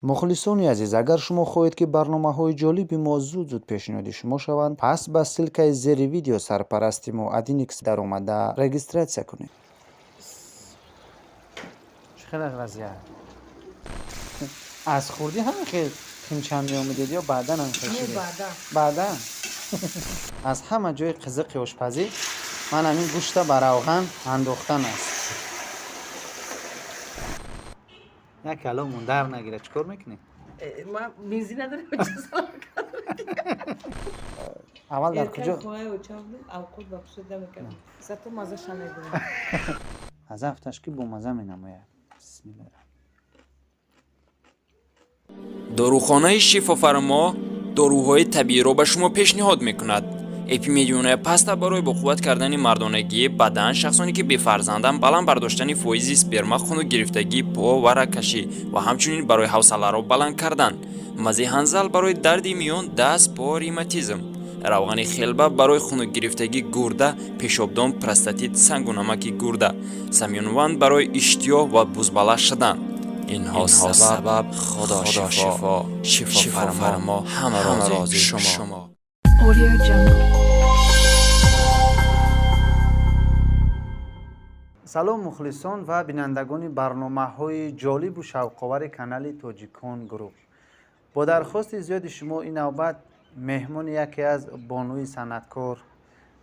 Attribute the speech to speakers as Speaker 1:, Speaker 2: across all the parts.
Speaker 1: Мухлисони азиз, агар шумо хоҳед, ки барномаҳои ҷолиби мо зуд-зуд пешниҳоди шумо шаванд, пас ба ссылкаи зери видео сарпарасти мо Адиникс даромада регистрация кунед. Чӣ хел вазъият? Аз хурдӣ ҳам хел химча меомедед ё баъдан ҳам хел шудед? Баъдан. Аз ҳама ҷои қизиқи ошпазӣ ман ҳамин гӯшта ба равған андохтан аст. Як аломон дар нагирад, чӣ кор мекунед?
Speaker 2: Ман бензин надорам.
Speaker 1: Аввал дар куҷо?
Speaker 2: Хонаи очам будем, авқот ба пушта мекардем. Зато мазаша медонам.
Speaker 1: Аз афташ ки бомаза менамояд. Бисмиллаҳ.
Speaker 3: Дорухонаи Шифофармо доруҳои табииро ба шумо пешниҳод мекунад. Эпимедионая паста барои боқувват кардани мардонагии бадан, шахсоне ки бефарзанданд, баланд бардоштани фоизи сперма, хунукгирифтагии по ва рагкашӣ ва ҳамчунин барои ҳавсаларо баланд кардан. Мази ҳанзал барои дарди миён, даст, по, ревматизм. Равғани хелба барои хунукгирифтагии гурда, пешобдон, простатит, сангу намаки гурда. Самюнван барои иштиёҳ ва бузбала шудан. Инҳо сабаб Худо шифо, шифофармо, ҳама рози шумо.
Speaker 4: Audio Jungle.
Speaker 1: Салом, мухлисон ва бинандагони барномаҳои ҷолибу шавқовари канали Тоҷикон Груп. Бо дархости зиёди шумо ин навбат меҳмони яке аз бонуи санъаткор,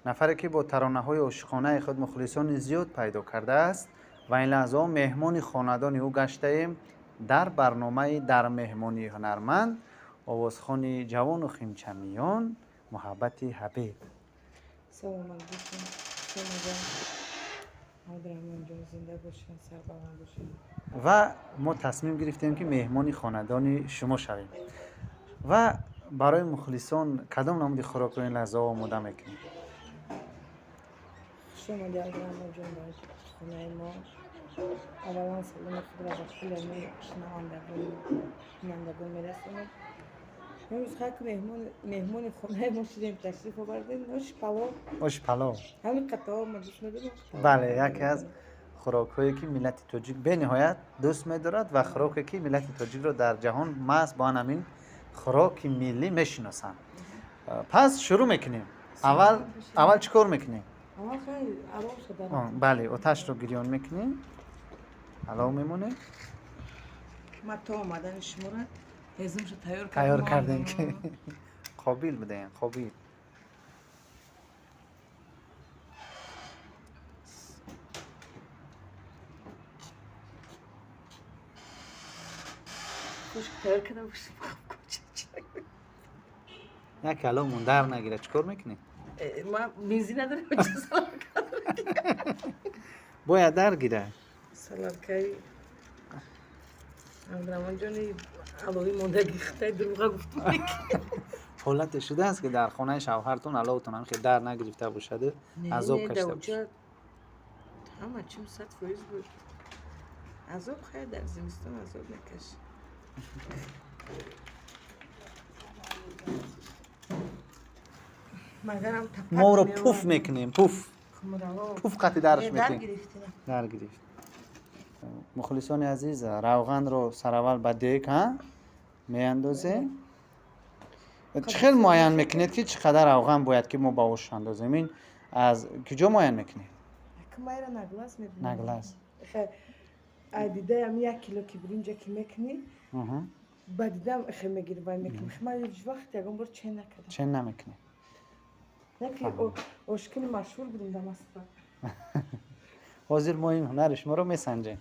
Speaker 1: нафаре ки бо таронаҳои ошиқонаи худ мухлисони зиёд пайдо кардааст ва ин лаҳзаҳо меҳмони хонадони ӯ гаштаем дар барномаи «Дар меҳмонии ҳунарманд», овозхони ҷавону химчамиён Муҳаббати Ҳабиб.
Speaker 2: Саломат бошед. Шумоҷон. Абдурахмонҷон, зинда бошед, сарбаланд бошед.
Speaker 1: Ва мо тасмим гирифтем, ки меҳмони хонадони шумо шавем. Ва барои мухлисон кадом намуди хӯрокро ин лаҳзаҳо омода мекунем?
Speaker 2: Хуш омадед, Абдурахмонҷон, ба хонаи мо. Аввалан саломи худро ба кулли шунавандагону бинандагон мерасонам. Имрӯз хак меҳмони хонаи мо шудем, ташриф овардем. Оши палов.
Speaker 1: Оши палов.
Speaker 2: Ҳамин қатъаҳо ма дӯст медорам.
Speaker 1: Бале, яке аз хӯрокҳое ки миллати тоҷик бениҳоят дӯст медорад ва хӯроке ки миллати тоҷикро дар ҷаҳон маҳз бо ан ҳамин хӯроки миллӣ мешиносанд. Пас шурӯъ мекунем. Аввал чӣ кор мекунем?
Speaker 2: Аввал хай алов шуда.
Speaker 1: Бале, оташро гирён мекунем, алов мемонем.
Speaker 2: Ма то омадани шуморо ҳезумшо тайёр
Speaker 1: тайёр кардем, ки қобил будаем, қобил.
Speaker 2: Хушк тайёр кардам.
Speaker 1: Як аловмон дар нагирад, чӣ кор мекунем?
Speaker 2: Ма бензин надорам.
Speaker 1: Бояд дар гирад.
Speaker 2: Салаткаи Абдурахмонҷони алови мондаги хитай дурӯға гуфтум.
Speaker 1: Ҳолате шудааст, ки дар хонаи шавҳартон аловтон ҳам хел дар нагирифта бошаду азоб кашида бошад?
Speaker 2: Ҳама чим 100% буд. Азоб хай дар зимистон азоб мекашӣ. Магарам тапак.
Speaker 1: Мо ӯро пуф мекунем, пуф пуф қати дарш мекунем. Дар гирифт. Мухлисони азиз, равғанро сараввал ба дег ҳа меандозем. Чӣ хел муайян мекунед, ки чӣ қадар равған бояд ки мо ба ош андозем? Ин аз куҷо муайян мекунед?
Speaker 2: Майра на глаз мебинам.
Speaker 1: На глаз.
Speaker 2: Ай дидаям, як кило ки биринҷа ки мекунӣ, ба дидам хе мегири, вай мекунӣ. Ман ҳеҷ вақт ягон бор чен накардам.
Speaker 1: Чен намекунед.
Speaker 2: Яке ошкини машҳур будем дар Москва.
Speaker 1: Ҳозир мо ин ҳунари шуморо месанҷем.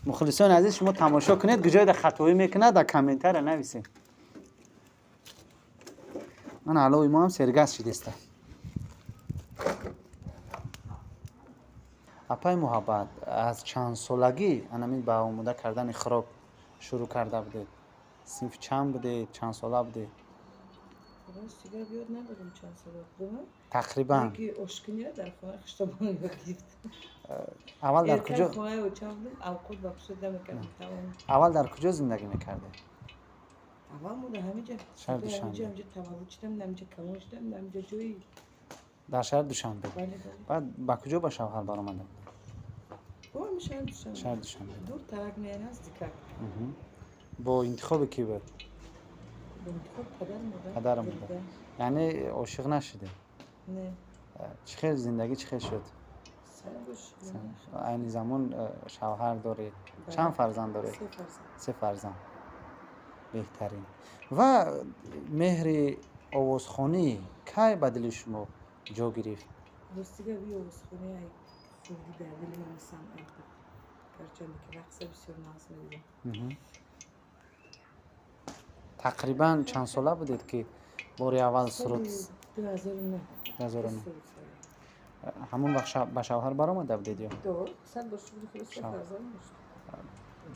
Speaker 1: Мухлисони азиз, шумо тамошо кунед, куҷоеда хатоӣ мекунад, дар комментария нависед. Ман алови мо ҳам сергаз шидеста. Апаи Муҳаббат, аз чанд солагӣ анамин ба омода кардани хӯрок шурӯъ карда будед? Синфи чанд будед, чанд сола будед?
Speaker 2: Рости гап, ёд надорам чанд сола будам.
Speaker 1: Тақрибан.
Speaker 2: Яки ошкиниро дар хонаи хуштобон ёд гирифтам.
Speaker 1: Аввал дар
Speaker 2: Эркаи
Speaker 1: куҷо?
Speaker 2: хонаи очам будем, авқот ба пушта мекардем, тамом.
Speaker 1: Аввал дар куҷо зиндагӣ мекардед?
Speaker 2: Аввал мо дар ҳамиҷа.
Speaker 1: Шаҳри Душанбе.
Speaker 2: Ҳамиҷа таваллуд шудам, ҳамиҷа калон шудам, ҳамиҷа ҷои.
Speaker 1: Дар шаҳри Душанбе.
Speaker 2: Бале, бале.
Speaker 1: Баъд ба куҷо ба шавҳар баромадед?
Speaker 2: Бо ҳами шаҳри Душанбе.
Speaker 1: Шаҳри Душанбе.
Speaker 2: Дур тарак не, наздикак.
Speaker 1: Бо интихоби кӣ буд?
Speaker 2: Бо интихоб падару модар.
Speaker 1: Падару модар. Яъне ошиқ нашудед?
Speaker 2: Не.
Speaker 1: Чӣ хел зиндагӣ, чӣ хел шуд?
Speaker 2: Сар бош.
Speaker 1: Айни замон шавҳар доред? Чанд фарзанд доред?
Speaker 2: Се фарзанд.
Speaker 1: Се фарзанд, беҳтарин. Ва меҳри овозхонӣ кай ба дили шумо ҷо гирифт?
Speaker 2: Ростига, ви овозхонӣ ай хурдӣ дар дили ман санъат буд, гарчанде ки рақса бисёр нағз медидам.
Speaker 1: Тақрибан чанд сола будед, ки бори аввал суруд?
Speaker 2: 2009.
Speaker 1: 2009. Ҳамон вақт ба шавҳар баромада будед ё?
Speaker 2: Сад бор шукри Худо, се фарзанд дошт.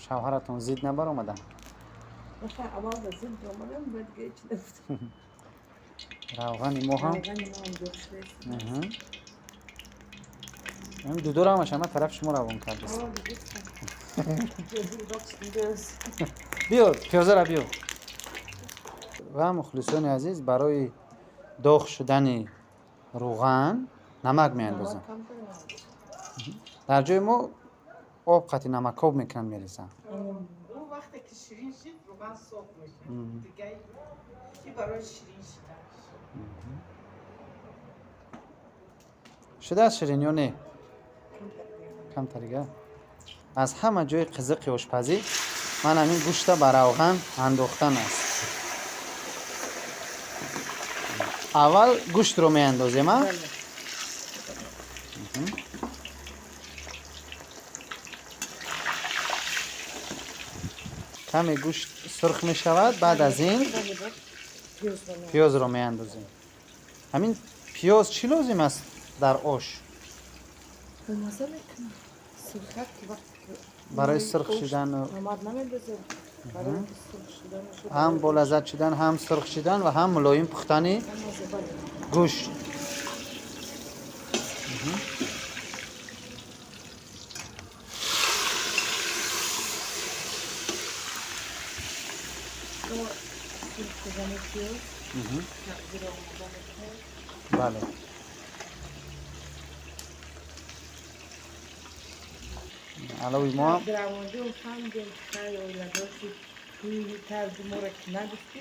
Speaker 1: Шавҳаратон зид набаромаданд?
Speaker 2: Аввал ба зид омадам, баъд дига ҳеч нагуфтам.
Speaker 1: Равғани мо ҳам.
Speaker 2: Равғани мо ҳам доғ шудааст.
Speaker 1: Ин дудора ҳамаш ҳама тараф шумо равон кардест. Биё, пиёзара биё. Ва мухлисони азиз, барои доғ шудани рӯған намак меандозам. Дар ҷои мо об қати намакоб мекунанд, мерезанд.
Speaker 4: Ӯ вақте ки ширин шид, рӯған сок мешавад. Дига ки барои ширин шидан.
Speaker 1: Шудааст ширин ё не? Камтарига. Аз ҳама ҷои қизиқи ошпазӣ ман ҳамин гӯшта ба равған андохтан аст. Аввал гӯштро меандозем, а? Каме гӯшт сурх мешавад, баъд аз ин пиёзро меандозем. Ҳамин пиёз чӣ лозим аст дар ош?
Speaker 2: Маза мекунад. Сурхак ки вақте ки
Speaker 1: барои сурх шудану
Speaker 2: намак намендозем, барои сурх шудану
Speaker 1: ҳам болаззат шудан, ҳам сурх шудан ва ҳам мулоим пухтани гӯшт.
Speaker 2: Сурх шудани пиёз сабзиро омода мекунем.
Speaker 1: Бале. Алави мо ҳам.
Speaker 2: Абдураҳмонҷон, фаҳмидем, хай оиладор шуд, тӯи тарзи моро ки нагуфтӣ,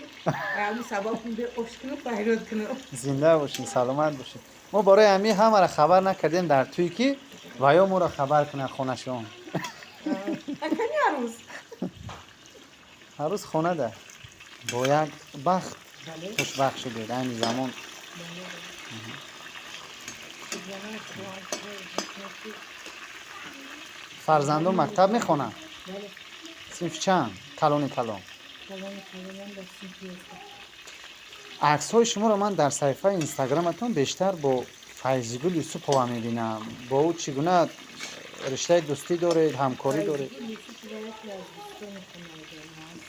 Speaker 2: ҳамин сабаб кунде ош кунам, файрод кунам.
Speaker 1: Зинда бошед, саломат бошед. Мо барои ҳамин ҳамаро хабар накардем дар тӯй, ки ваё моро хабар кунанд хонашон.
Speaker 2: Акани арӯз?
Speaker 1: Ҳаррӯз хонада. Бо як бахт хушбахт шудед айни замон.
Speaker 2: Шукронаи Худованд, ки
Speaker 1: Фарзандон мактаб мехонанд?
Speaker 2: Бале.
Speaker 1: Синфи чанд? Калони калон?
Speaker 2: Калони калонам дар синфи 11.
Speaker 1: Аксҳои шуморо ман дар саҳифаи инстаграматон бештар бо Файзигул Юсупова мебинам. Бо ӯ чӣ гуна риштаи дӯстӣ доред, ҳамкорӣ доред?
Speaker 2: Файзигул Юсупова яке аз дӯстони хонаводаи мо аст.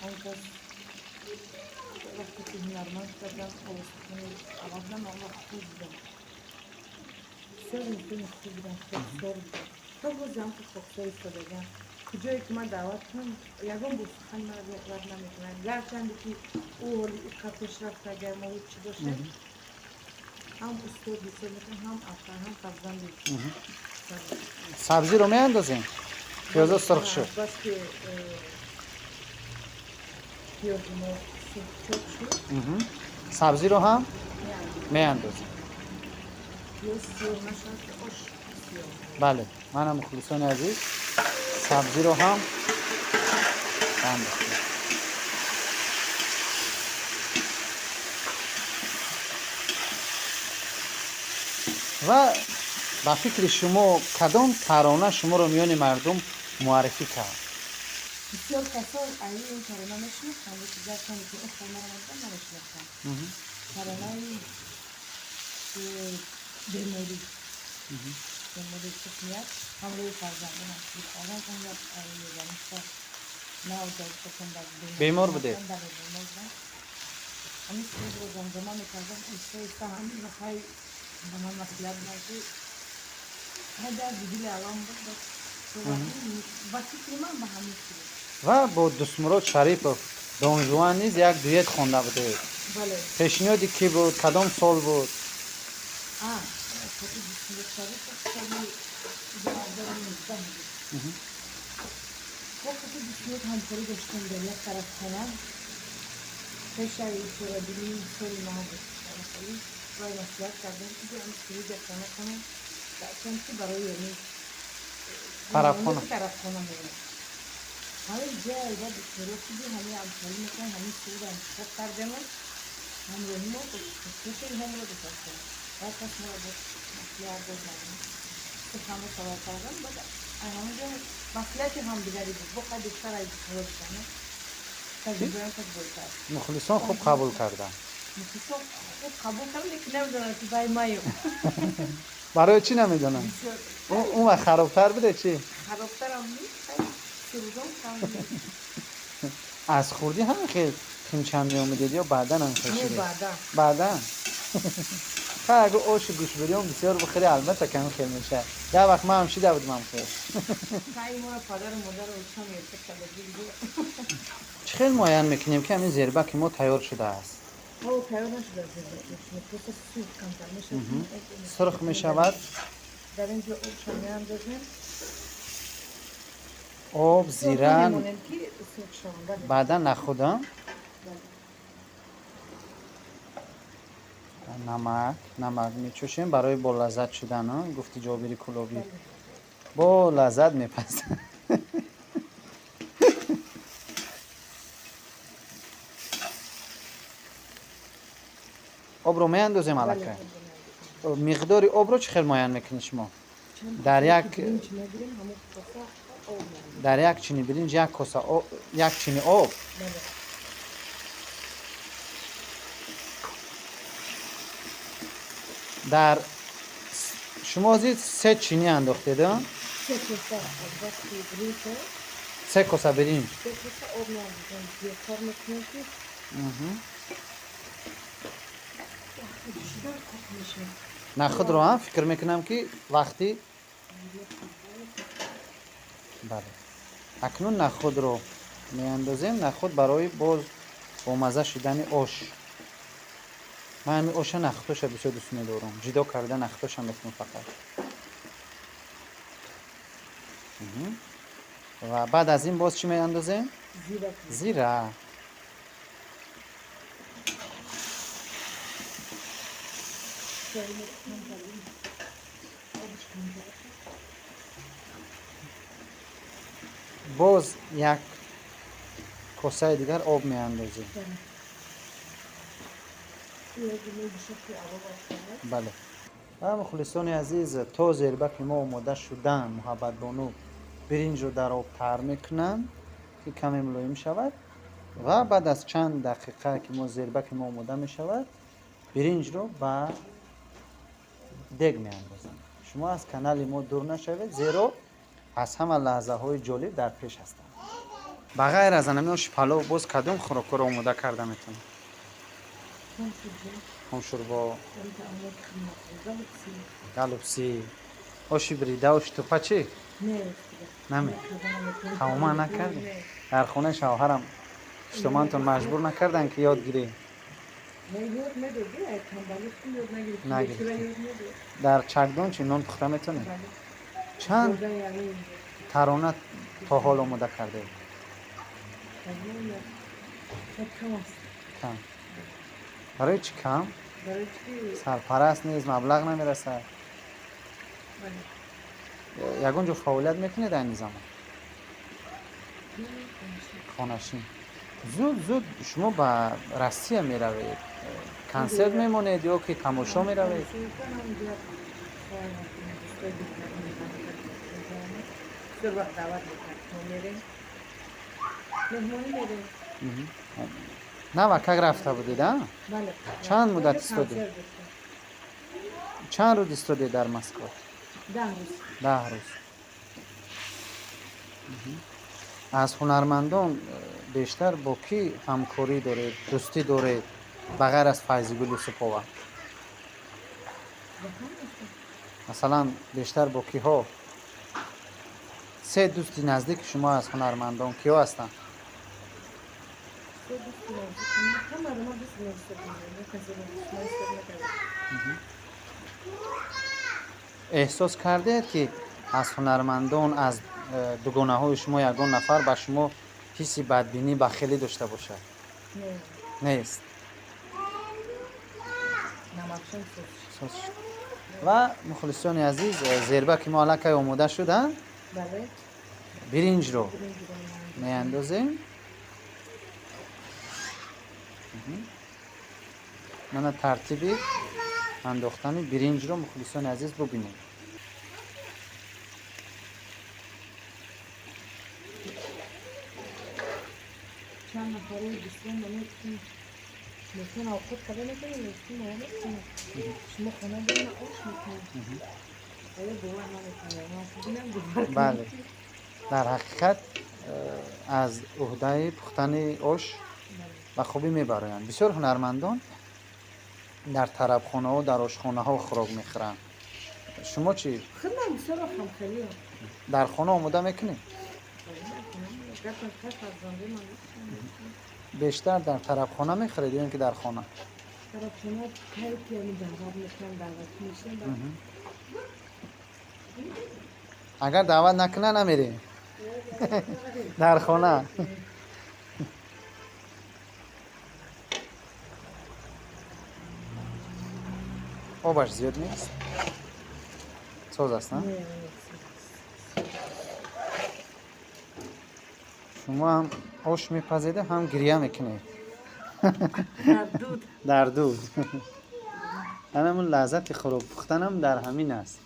Speaker 2: Он кас вақте ки ҳунарманд шудам, овозхони аввал будам, он вақт хуб будам, бисёр инсони хуб будам, хоксор будам, то боз ҳам ки хоксор истодагам. Куҷое ки ман даъват кунам, ягон бо сухани маро рад намекунад, гарчанде ки ӯ ҳоли иқа пешрафт агар мо чӣ бошад, ҳам устод ҳисоб мекунам, ҳам афар, ҳам фарзанди.
Speaker 1: Сабзиро меандозем, пиёзо сурх шуд.
Speaker 2: Баски пиёзи мо сурхчоқ шуд.
Speaker 1: Сабзиро ҳам меандозем.
Speaker 2: Пиёз сиёҳ нашавад, ки ош сиёҳ.
Speaker 1: Бале, манам, мухлисони азиз, сабзиро ҳам андохтем. Ва ба фикри шумо, кадом тарона шуморо миёни мардум муаррифӣ кард?
Speaker 2: Бисёр касон ай ин тарона мешинохтанд, лекин гарчанде ки ин хонаро мадидам, намешинохтанд. Таронаи беморӣ, бемории тухмият ҳамроҳи фарзандонам овардам. Як ёдамиста нав
Speaker 1: Бемор будед?
Speaker 2: Бале, бемор будам. Ҳамин сурудро замзама мекардам оҳиста оҳиста. Ҳамин вақтай ба ман маслиҳат буданд, ки ҳай дарди дили алам буд, ба фикри ман, ба ҳамин суруд.
Speaker 1: Ва бо Дӯстмурод Шарипов Донжуан низ як дуэт хонда будед.
Speaker 2: Бале.
Speaker 1: Пешниҳоди кӣ буд, кадом сол буд?
Speaker 2: Дӯстмурод Шарипов соли 2019 буд. Вақте бисёр ҳамкорӣ доштем дар як тарафхона, пешаи чорабинии соли нав буд. Вай маслиҳат кардем, ки биём суруд яктана хонем, бачам ки барои яъне
Speaker 1: тарафхона.
Speaker 2: Тарафхона мерем. Ҳамин ҷой ба бисёр шуди, ҳамин ҳамкорӣ мекунем, ҳамин суруд интихоб кардему ҳамроҳи мо пеши ҳамро гузоштем. Баъд кас моро бо маслиҳат дод, суханро савол кардам, баъд ҳамонҷо маслиҳати ҳамдигарӣ буд. Бо қадр бештар аз бисёр будам. Таҷрибаам кас бойтар.
Speaker 1: Мухлисон хуб қабул карданд.
Speaker 2: Мухлисон хуб қабул карданд, лекин намедонанд, ки вай маю.
Speaker 1: Барои чӣ намедонанд? Он вақт харобтар буде чӣ?
Speaker 2: Харобтарам нест, сурудон кам нест.
Speaker 1: Аз хурдӣ ҳам хел химчан меомедед ё баъдан ҳам хел
Speaker 2: Не,
Speaker 1: шудед?
Speaker 2: Баъдан.
Speaker 1: Баъдан? Ха, агар ошу гӯшбириён бисёр бихӯри, албатта кам хел мешавад. Як вақт ман ҳам шида будам ҳам хел.
Speaker 2: Хай, моро падару модару очам ерка кардагӣ буд.
Speaker 1: Чӣ хел муайян мекунем, ки ҳамин зербаки мо тайёр шудааст?
Speaker 2: Ҳо, тайёр нашудааст зербаки. Просто сурх камтар мешавад.
Speaker 1: Сурх мешавад.
Speaker 2: Дар ин ҷо обша меандозем.
Speaker 1: Об, зира.
Speaker 2: Мемонем, ки сурх шаванд. Бале.
Speaker 1: Баъдан нахудам.
Speaker 2: Бале.
Speaker 1: Намак, намак мечошем барои болаззат шудан, а? Гуфти Ҷобири Кулобӣ.
Speaker 2: Бале.
Speaker 1: Бо лаззат мепазад. Обро меандозем аллакай.
Speaker 2: Бале, обро меандозем.
Speaker 1: Миқдори обро чӣ хел муайян мекунед шумо?
Speaker 2: Чанд
Speaker 1: Дар
Speaker 2: коса
Speaker 1: як
Speaker 2: ки биринҷ мегирем, ҳамон коса об меандозем.
Speaker 1: Дар як чини биринҷ як коса як чини об.
Speaker 2: Бале.
Speaker 1: Дар шумо ҳозир се чини андохтед, а?
Speaker 2: Се коса аз вақти биринҷ.
Speaker 1: Се коса биринҷ.
Speaker 2: Се коса об меандозем, зиёдтар мекунем, ки вақти ҷӯшидан қоқ мешавад.
Speaker 1: Нахудро ҳам фикр мекунам, ки вақти, бале, акнун нахудро меандозем. Нахуд барои боз бомазза шудани ош. Ман ҳамин оша нахудоша бисёр дӯст медорам, ҷидо карда нахудоша мекунам фақат. Ва баъд аз ин боз чӣ меандозем?
Speaker 2: Зира.
Speaker 1: Зира.
Speaker 2: Чой камтар, обш камтар.
Speaker 1: Боз як косаи дигар об меандозем.
Speaker 2: Бале. Як мебошад, ки аввал шавад.
Speaker 1: Бале. Ва мухлисони азиз, то зербаки мо омода шудан, Муҳаббатбону биринҷро дар об тар мекунанд, ки каме мулоим шавад, ва баъд аз чанд дақиқа, ки мо зербаки мо омода мешавад, биринҷро ба дег меандозанд. Шумо аз канали мо дур нашавед, зеро аз ҳама лаҳзаҳои ҷолиб дар пеш ҳастанд. Ба ғайр аз анами оши палов боз кадом хӯрокҳоро омода карда метавонед? Хумшӯрбо, галубси, оши бирида, оши тупа чӣ? Наме тамоман накардем. Дар хонаи шавҳарам хуштомантон маҷбур накарданд, ки ёд гирӣ? Нагирифтӣ. Дар чакдон чӣ, нон пухта метавонед? Чанд тарона то ҳол омода кардаед? Кам. Барои чӣ кам? Сарпараст нест, маблағ намерасад? Ягон ҷо фаъолият мекунед айни замон? Хонашин. Зуд зуд шумо ба Россия меравед, консерт мемонед ё ки тамошо меравед?
Speaker 2: Бисёр вақт даъват мекард, мо мерем, меҳмонӣ мерем.
Speaker 1: Навакак рафта будед, а?
Speaker 2: Бале.
Speaker 1: Чанд муддат
Speaker 2: Онҷо
Speaker 1: истодед?
Speaker 2: консерт доштем.
Speaker 1: Чанд рӯз истодед дар Москва?
Speaker 2: 10 рӯз.
Speaker 1: 10 рӯз. Аз ҳунармандон бештар бо кӣ ҳамкорӣ доред, дӯстӣ доред, ба ғайр аз Файзигул Юсупова?
Speaker 2: Ба ҳамашон.
Speaker 1: Масалан, бештар бо киҳо? Се дӯсти наздики шумо аз ҳунармандон киҳо ҳастанд?
Speaker 2: Се дӯсти наздики ман, ҳамаро ман дӯст меҳисоб мекунам, касеро душман ҳисоб накардам.
Speaker 1: Эҳсос кардед, ки аз ҳунармандон, аз Дугонаҳои шумо ягон нафар ба шумо ҳисси бадбинӣ, бахелӣ дошта бошад? Нест. Ва, мухлисони азиз, зербаки мо аллакай омода шуданд. Биринҷро меандозем. Мана тартиби андохтани биринҷро, мухлисони азиз, бубинед.
Speaker 2: Чанд нафарои дӯстон мегуфтем, мехмон овқот карда метавонем, мегуфтем, моя метавонем, шумо хона дорем, ош мекунем. Оё бовар наметавонем, бинам бовар.
Speaker 1: Бале, дар ҳақиқат аз уҳдаи пухтани ош ба хубӣ мебароянд. Бисёр ҳунармандон дар тарабхонаҳо, дар ошхонаҳо хӯрок мехӯранд. Шумо чӣ?
Speaker 2: Худман бисёр хамхелиам.
Speaker 1: Дар хона омода мекунед? Бештар дар тарабхона мехӯред ё ин ки дар хона?
Speaker 2: Тарабхона кай ки даъват мекунам, даъват мешавам.
Speaker 1: Агар даъват накуна, намерем дар хона. Обаш зиёд нест, соз аст, на? Шумо ҳам ош мепазеда, ҳам гиря мекунед дар дуд. Ҳамун лаззати хӯрок пухтанам дар ҳамин аст.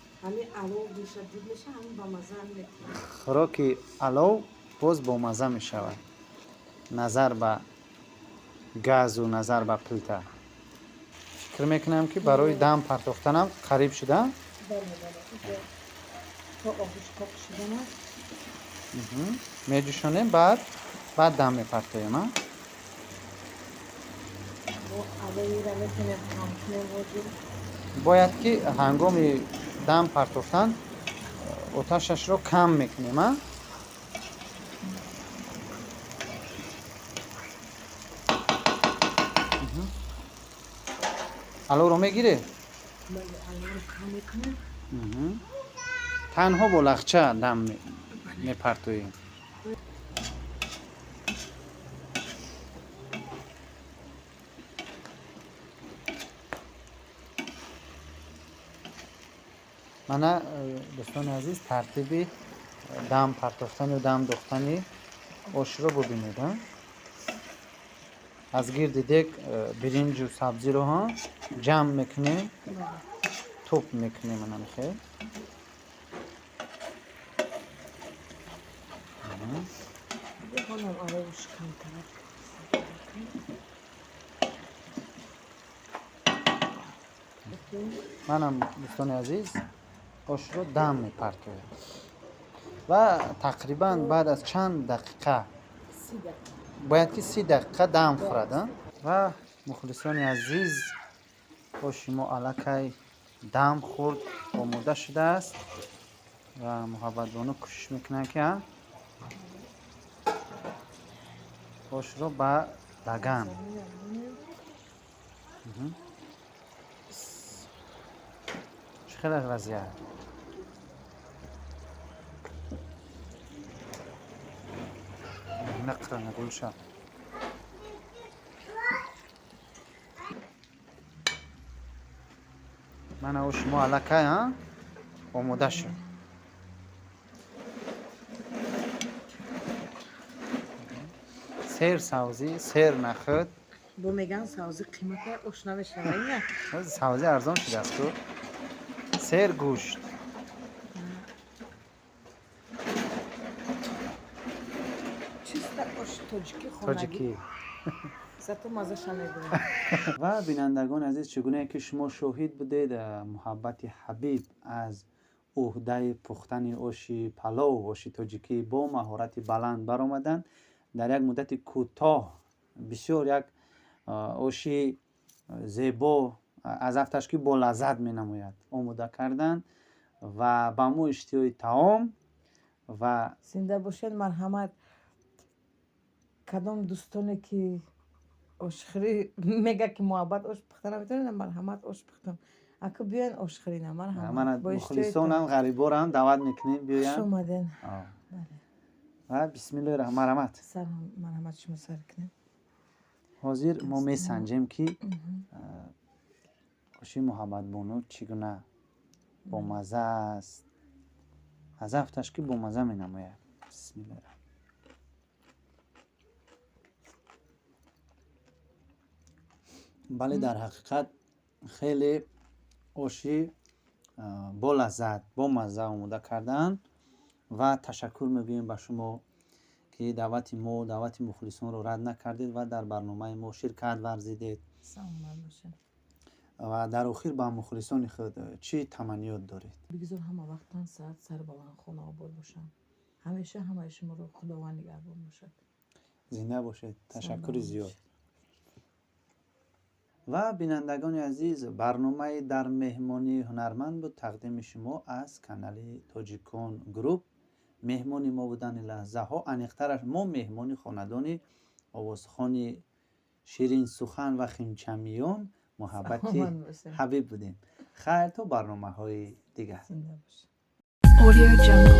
Speaker 1: Хӯроки алов боз бомазза мешавад назар ба газу назар ба плита. Фикр мекунам, ки барои дам партохтанам қариб шуда.
Speaker 2: То обиш қоқ шуданаш.
Speaker 1: Меҷӯшонем, баъд дам мепартоем, а?
Speaker 2: Аловира метавонем кам кунем ҳозир.
Speaker 1: Бояд ки ҳангоми дам партофтан оташашро кам мекунем, а? Аловро мегиред?
Speaker 2: Бале, аловро кам мекунем.
Speaker 1: Танҳо бо лахча дам мепартоем. Мана, дӯстони азиз, тартиби дам партофтану дам дохтани ошро бубинед. Аз гирди дег биринҷу сабзиро ҳа ҷамъ мекунем, тӯп мекунем, ана мехел.
Speaker 2: Ҳолам аловш камтарак.
Speaker 1: Манам, дӯстони азиз, ошро дам мепартоям ва тақрибан баъд аз чанд дақиқа бояд ки 30 дақиқа дам хӯрад. Ва, мухлисони азиз, оши мо аллакай дам хӯрд, омода шудааст ва Муҳаббатбону кӯшиш мекунанд, ки ошро ба лаган. Чӣ хел вазъият? Нақрана, Гулшан. Мана, оши мо аллакай омода шуд. Сер савзӣ, сер нахӯд.
Speaker 2: Бо меган, савзӣ қимата, ош намешава, ина.
Speaker 1: Савзӣ арзон шудааст ку. Сер гӯшт.
Speaker 2: Чиста ош тоҷикӣ, хонагӣ.
Speaker 1: Тоҷикӣ.
Speaker 2: Зато мазаша мебинам.
Speaker 1: Ва, бинандагони азиз, чӣ гунае ки шумо шоҳид будед, Муҳаббати Ҳабиб аз уҳдаи пухтани оши палов, оши тоҷикӣ бо маҳорати баланд баромаданд. Дар як муддати кӯтоҳ бисёр як оши зебо, аз афташ ки бо лаззат менамояд, омода карданд ва ба мо иштиҳои таом ва
Speaker 2: Зинда бошед, марҳамат. Кадом дӯстоне ки ошхӯрӣ мега, ки Муҳаббат ош пухта наметавонад, марҳамат, ош пухтам, ака, биёен ошхӯрина, марҳамат.
Speaker 1: Мана,
Speaker 2: Бо иштиҳои
Speaker 1: мухлисонам, ғариборам даъват мекунем,
Speaker 2: Хуш
Speaker 1: биёянд.
Speaker 2: омаден.
Speaker 1: А.
Speaker 2: Бале.
Speaker 1: Ва бисмиллоҳи раҳмон, марҳамат.
Speaker 2: Марҳамат, шумо сар кунед.
Speaker 1: Ҳозир мо месанҷем, ки оши Муҳаббатбону чӣ гуна бомазза аст. Аз афташ ки бомазза менамояд. Бисмиллоҳи раҳмон. Бале, дар ҳақиқат хеле оши болаззат, бомазза омода кардаанд ва ташаккур мегӯем ба шумо, ки даъвати мо, даъвати мухлисонро рад накардед ва дар барномаи мо ширкат варзидед.
Speaker 2: Саломат бошед.
Speaker 1: Ва дар охир ба мухлисони худ чӣ таманниёт доред?
Speaker 2: Бигзор ҳама вақтан саат сарбаланд, хонаобод бошанд. Ҳамеша ҳамаи шуморо Худованд нигаҳбон бошад.
Speaker 1: Зинда бошед, ташаккури
Speaker 2: Саломат
Speaker 1: зиёд.
Speaker 2: бошед.
Speaker 1: Ва бинандагони азиз, барномаи «Дар меҳмонии ҳунарманд» буд, тақдими шумо аз канали «Тоҷикон Груп». Меҳмони мо будани лаҳзаҳо, аниқтараш мо меҳмони хонадони овозхони ширинсухан ва химчамиён Муҳаббати
Speaker 2: Саломат бошед.
Speaker 1: Ҳабиб будем. Хайр, то барномаҳои дигар.
Speaker 2: Зинда бошед.
Speaker 5: Audio Jungle.